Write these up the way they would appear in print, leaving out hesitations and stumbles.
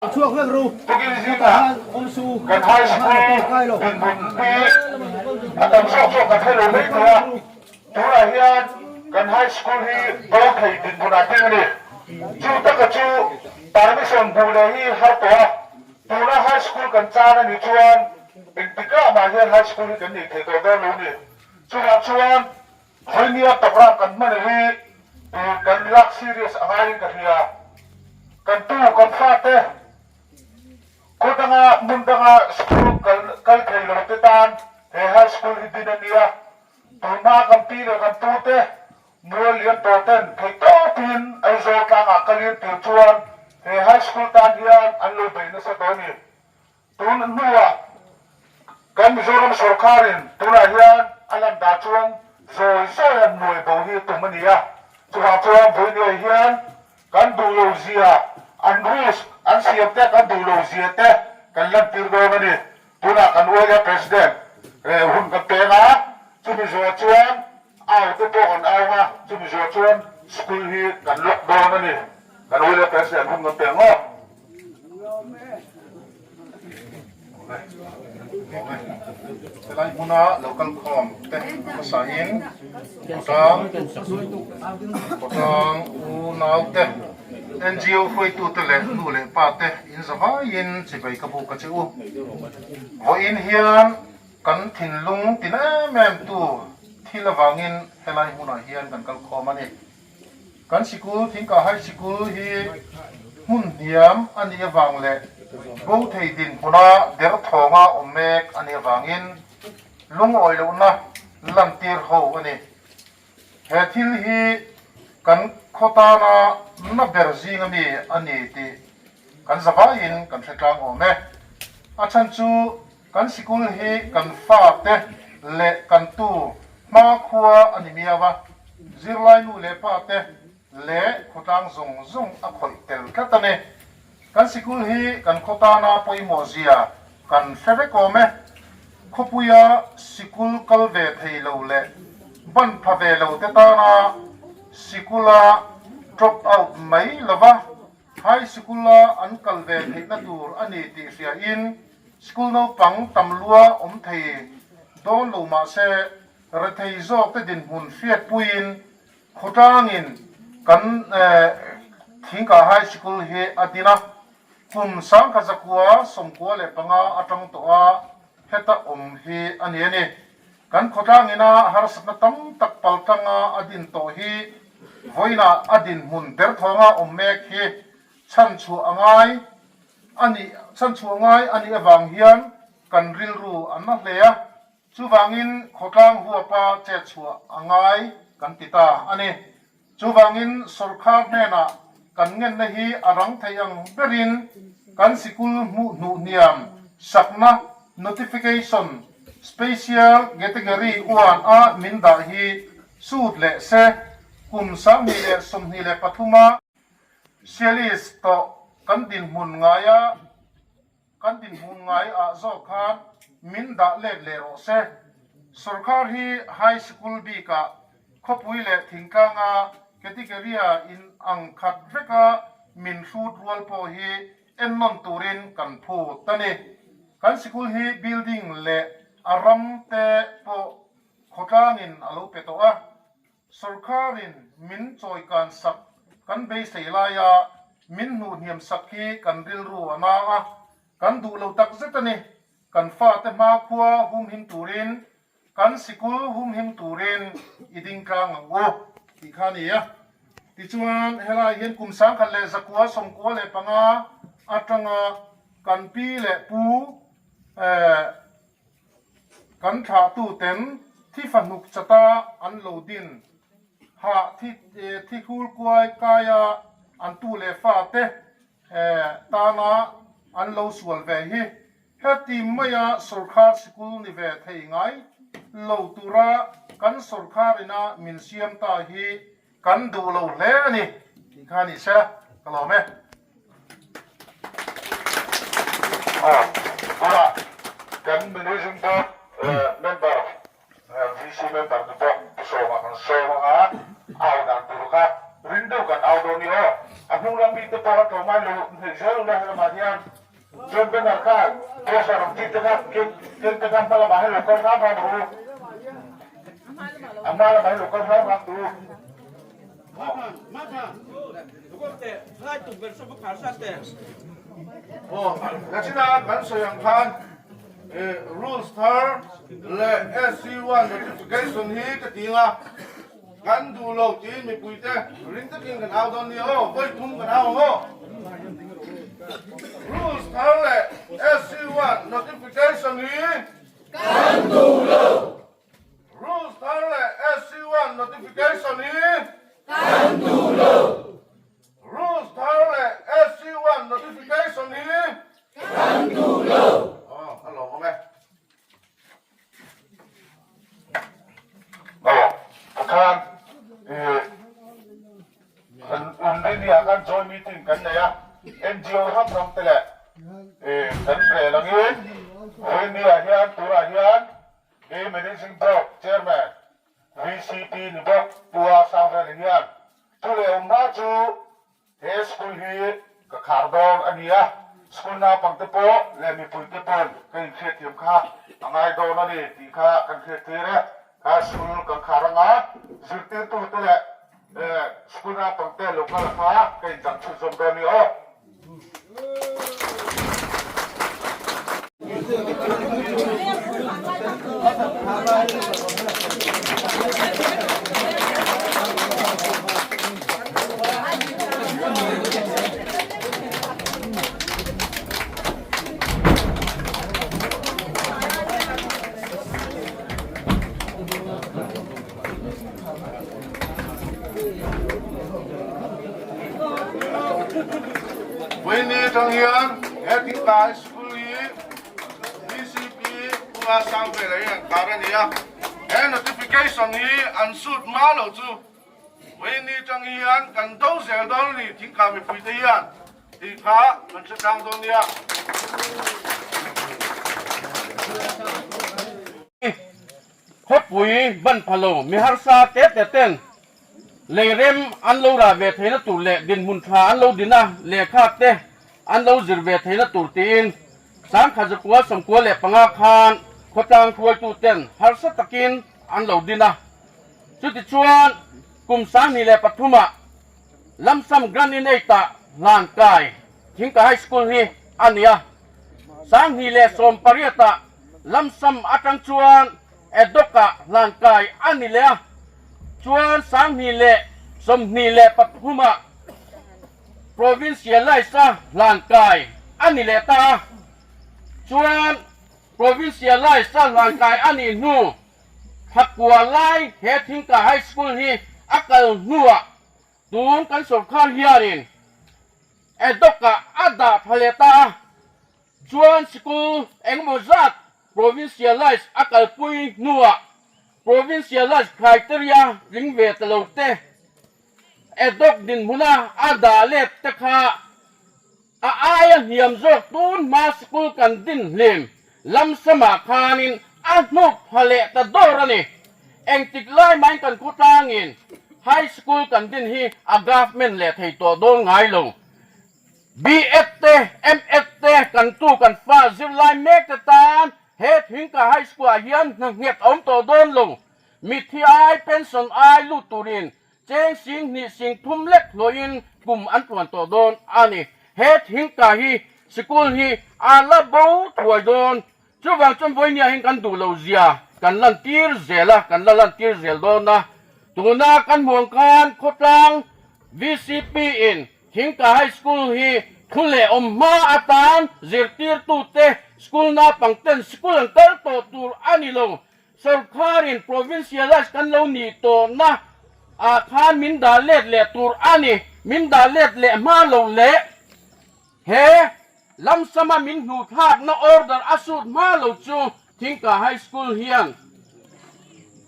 Tukin zingah kan high school dinhmun hi a tam zawk zawk kan hre lo mai thei a, tunah hian kan high school hi bo thei dinhmunah ding a ni. Chu taka chu permission hmuh leh hi har tawh a, tuna high school kan chan a nih chuan engtikah mah hian high school hi kan neih thei tawh dawn lo a ni. Chuvang chuan Vawinia program kan hman hi kan lak serious a ngaiin ka hria. Kan tu, kan fate khaw danga hmun danga school kal kal thei lo te tan he high school hi din a nia. Tunhma kan pi leh kan tu te mual lian tawh ten theih tawpin Aizawl tlangah kalin tir chuan he high school tan hian an lo bei nasa tawh a ni. Tun hnuah kan Mizoram sawrkarin tunah hian a lan dah chuan zawi zawi an nuai bo hi tum a ni a, chuvang chuan vawinuai hian kan duh lo zia, an rules an siam te kan duh lo zia te kan lantir dawn a ni. Tunah kan uaia President hun kan peng a, chumi zawh chuan au te pawh kan au ang a, chumi zawh chuan school hi kan lock dawn a ni. Kan uaia President hun kan peng ngawt. Helai hmuna lo kal khawm te hmasain khawtlang khawtlang unau te NGO hruaitute leh nu leh pa te in zavaiin chibai ka buk a che u. Vawiin hian kan thinlung tin em em tu thil avangin helai hmunah hian kan kal khawm a ni. Kan sikul Thingkah High Sikul hi hmun hniam a nih avang leh bo thei dinhmuna derthawnga awm mek a nih avangin lungawi lohna lantir ho a ni. He thil hi kan khaw tana na ber zing ami a ni tih kan zavaiin kan hre tlang awm e. A chhan chu kan sikul hi kan fate leh kan tu hmakhua a ni miau a, zirlai nu leh pate leh khawtlang zawng zawng a khawih tel tlat a ni. Kan sikul hi kan khaw tana pawimawh zia kan hre vek awm e. Khawpuia sikul kal ve thei lo leh ban pha ve lo te tana sikula drop out mai lova High Sikula an kal ve theihna tur a ni tih hriain school naupang tam lua awm thei dawn lo mah se rethei zawkte dinhmun hriatpuiin khawtlangin kan Thingkah High Sikul hi a din a, kum 1995 atang tawha heta awm hi a ni a ni. Kan khawtlangina harsatna tam tak paltanga a din tawh hi vawiinah a dinhmun derthawnga awm mek hi chhanchhuah a ngai a nih chhanchhuah ngai a nih avang hian kan rilru a na hle a, chuvangin khawtlang huapa chetchhuah a ngai kan ti ta a ni. Chuvangin sawrkar hnenah kan ngenna hi a rang thei ang berin kan sikul hmuh hnuh hniam sakna notification special category uan a min dah hi sut leh se kum 2023 a Sialis tawh kan dinhmun ngaia Kan dinhmun ngai ah zawk khan min dah let leh rawh se. Sorkar hi high school bik ah khawpui leh thingtlang a category a in ang khat vek a min hrut rual pawh hi ennawn turin kan phut a ni. Kan sikul hi building leh a ram te pawh khawtlangin a lo pe tawh a. Sorkarin min chawikan sak kan beisei laia min hnuhhniam sak hi kan rilru a na a, kan duh lo tak zet a ni. Kan fate hmakhua humhim turin, kan sikul humhim turin i ding tlang ang u tih kha a ni a. Tichuan, helai hian kum 1995 atanga kan pi leh pu Kan thlahtuten thi fahnuk chata an lo din hah thi thi hul kuai kaia an tu leh fate tana an lo sual ve hi heti maia sawrkhar sikul ni ve thei ngai lo tura kan sawrkharina min siam ta hi Kan duh lo hle a ni tih kha a ni se ka lawm e. Aw, tunah kan Managing Board member, VC member ni pawh Pu Sawma kan sawm ang a, au dan tur kha ring deuh kan au dawn ni aw. A hnung lam mite pawh a tlawm ai lo hnaih zel ula helamah hian. khan John Banner kha poster ang chi te kha ken te kha hma lamah hian lo kal hram hram ru. A hma lamah hian lo kal hram hram tu. Aw, nachina kan sawi ang khan rules thar leh SC1 notification hi ka ti ang a, kan duh lo tiin mipuite ring takin kan au dawn nia aw, vawi thum kan au ang aw. Rules thar leh SC1 notification hi kan duh lo. Rules thar leh SC1 notification hi kan duh lo. Rules thar leh SC1 notification hi kan duh lo. Aw, a lawm awm e. Aw, tikhan ih an rin ah khan joint meeting kan nei a, NGO hrang hrang te leh ih kan rel angin vawiin ah hian tunah hian He Managing Board Chairman, VCP ni bawk Pu A Sangveli hian thu leh awm hma chu he school hi ka khar dawn a ni a, school naupangte pawh leh mipuite pawn ka inhriatthiam kha a ngai dawn a ni tih kha kan hriattir e. Kha school kan khar anga zirtirtute leh school naupangte lo kal kha ka inzam chhunzawm dawn a ni aw. Vawiini atang hian he Thingtlai School hi DCP Pura Sangvela hi an kar a ni a, he notification hi an sut hma loh chu vawiini atang hian kan do zel dawn a ni Thingtlai mipuite hian tih kha kan hre tlang dawn nia. Khawpui ban pha lo mi harsa te te ten leirem an lo rah ve theihna tur leh dinhmun tha an lo din a, lehkha te an lo zir ve theihna tur tiin 1995 khan khawtlang hruaitu ten harsa takin an lo din a. Chutichuan kum 2003 ah Lamsam Grand in Eight ah hlan kai Thingka High School hi a ni a. 2018 ah Lamsam atang chuan Edok-ah hlankai a ni leh a, chuan 2023 ah Provincialise-a hlankai a ni leh ta a, chuan Provincialise-a hlankai a nih hnu thakua lai he Thingka High School hi a kal hnuah tun kan sawrkar hianin Edok-ah a dah tha leh ta a. Chuan sikul engemaw zat provincialise a kalpui hnuah provincialise criteria tling ve ta lo te, ad-hoc dinhmuna a dah let te kha a aia hniam zawk tun hma sikul kan din hlim lamsamah khanin a hnuk pha leh ta dawr a ni. Engtik lai mahin kan khawtlangin high school kan din hi a government leh thei tawh dawn ngai lo. B.Ed te, M.Ed te kan tu kan fa zirlai mek te tan he Thingka High School ah hian hna nghet a awm tawh dawn lo. Mitthi ai, pension ai lut turin cheng sing hnih sing thum lek hlawhin kum an tuan tawh dawn a ni. He Thingka hi sikul hi a la bo thuai dawn. Chuvang chuan vawinia hian kan duh lo zia kan lantir zel a, kan la lantir zel dawn a. Tuna kan hmuh ang khan khawtlang VCP in Thingka High School hi thu leh awm hma atan zirtirtute school naupangten school an kal tawh tur a ni lo. Sorkharin provincialise kan lo nih tawhna ah khan min dah let leh tur a ni. Min dah let leh hma lo leh he lamsama min hnuhthlakna order a sut hma lo chu Thingka High School hian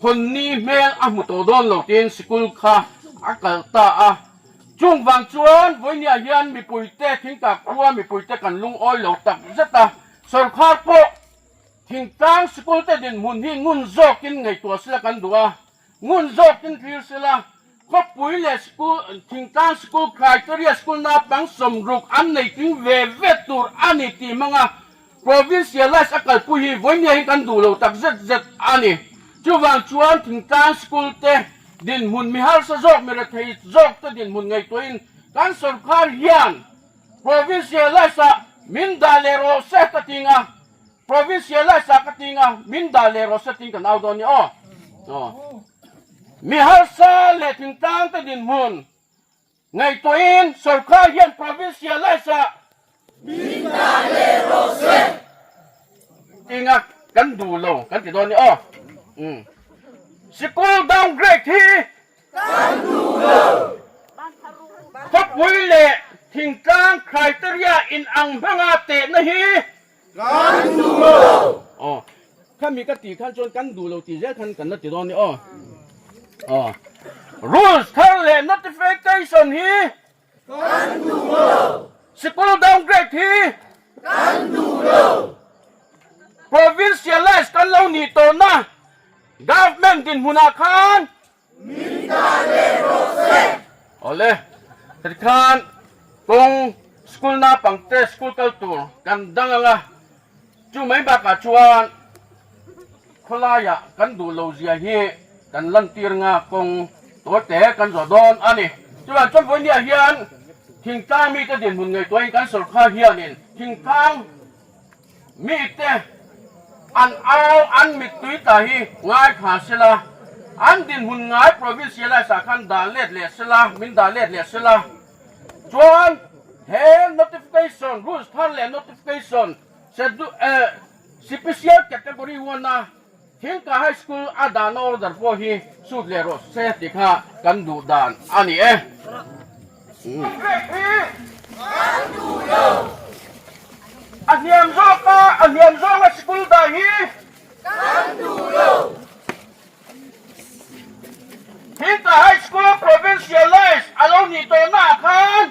hawnni hmel a hmu tawh dawn lo tiin sikul kha a kal ta a. Chung vang chuan vawinia hian mipuite Thingka khua mipuite kan lungawi lo tak zet a, sawrkhar pawh thingtlang sikul te dinhmun hi ngun zawkin ngaihtuah sila kan duh a, ngun zawkin thlir sila. Khawpui leh school, thingtlang school criteria school naupang 60 an nei tling ve ve tur a ni tih hmanga provincialise a kalpui hi vawinia hi kan duh lo tak zet zet a ni. Chuvang chuan thingtlang school te dinhmun mi harsa zawk mi rethei zawk te dinhmun ngaihtuahin kan sorkar hian provincialise ah min dah leh rawh se ka ti nga. Provincialise ah ka ti nga min dah leh rawh se tiin kan au dawn ni aw. Mi harsa leh thingtlang te dinhmun ngaihtuahin sorkar hian provincialise ah min dah leh rawh se ti nga kan duh lo kan ti dawn ni aw. Sikul downgrade hi kan duh lo. Khawpui leh thingtlang criteria inang hmanga tehna hi Kan duh lo. Aw, khami ka tih khan chuan kan duh lo tih zel khan kan la ti dawn ni aw. Aw, rules thar leh notification hi Kan duh lo. Sikul downgrade hi Kan duh lo. Provincialize kan lo nih tawhna government dinhmunah khan Min dah leh rawh se. Awle, heti khan kawng school naupangte school kal tur kan dang ang a, chu mai bakah chuan khawlaiah kan duh lo zia hi kan lantir nga kawng tawite kan zawh dawn a ni. Chuvang chuan vawinia hian thingtlang mite dinhmun ngaihtuahin kan sawrkar hianin thingtlang Mite an au an mittui ta hi ngaithla sela, an dinhmun ngai provincialize ah khan dah let leh sela, min dah let leh sela. Chuan he notification, rules thar leh notification special category one a Thingka High School a dahna order pawh hi sut leh rawh se tih kha kan duh dan a ni e. A hniam zawk a, a hniam zawnga sikul dah hi Thingka High School provincialize a lo nih tawhnaah khan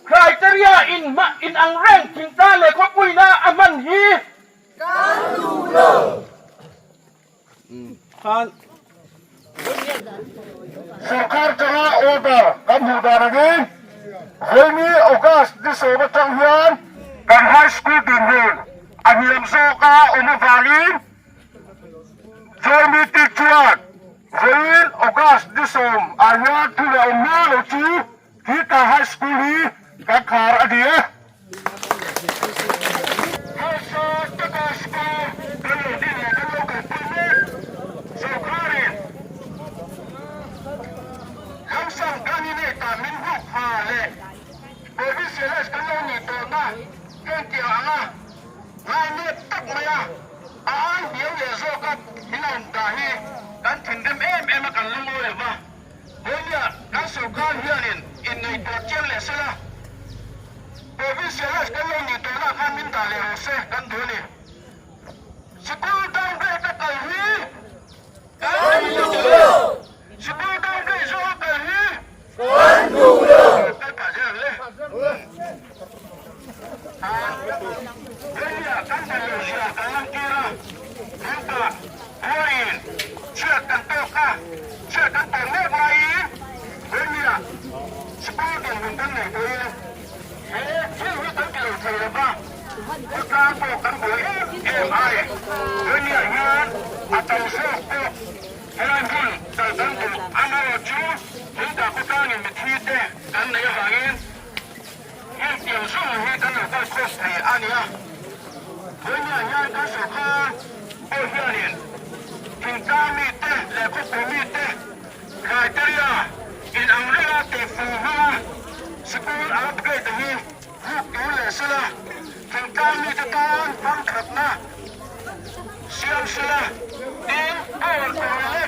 Criteria in hma in ang reng thingtlang leh khawpuina a hman hi Kan duh lo. Khan. Sorkar tanga order kan hmuh dan angin Vawiini August ni sawm atang hian kan High School dinhmun a hniam zawka awm avangin Joint Meeting chuan Vawiin August ni sawm ah hian thu leh awm hma lo chu Hita High School hi kan khar a ni e. Harsa taka school kan lo din leh kan lo kalpui mek sorkarin lamsam candidate ah min hluk pha leh provincialist kan lo nih tawhna hengtiang anga ngainep tak maia a ai hniam leh zawka min awm dah hi kan thinrim em em a kan lungawi lova. Vawinia kan sorkar hianin inngaihtuah chiang leh sela, provincialise kan lo nih tawhna khan min dah leh rawh se kan duh a ni. Sikul downgrade a kal hi kan duh lo. Sikul downgrade zawk a kal hi kan duh lo. Kal pah zel ang le. Vawinia kan duh loh zia kan lantir a, tun pah Khuaiin chhiat kan tawk a, chhiat kan tawh mek laiin Vawinia school dinhmun kan nei pawhin he thil hi kan ti lo thei lo va, khawtlang pawh kan buai em em a ni. Vawinia hian a tam zawk pawh helai hmun kal kan duh amaherawh chu thingtah khawtlangin mithi te kan neih avangin Heng tiang zawng hi kan lo kal khawm thei a nia. Vawinia hian kan sorkar pawh hianin thingtlang mite leh khawpui mite criteria in ang renga tihfung hmanga sikul a upgrade hi ruk tur leh sela, thingtlang mite tan hamthatna siam sela, tin power tur leh.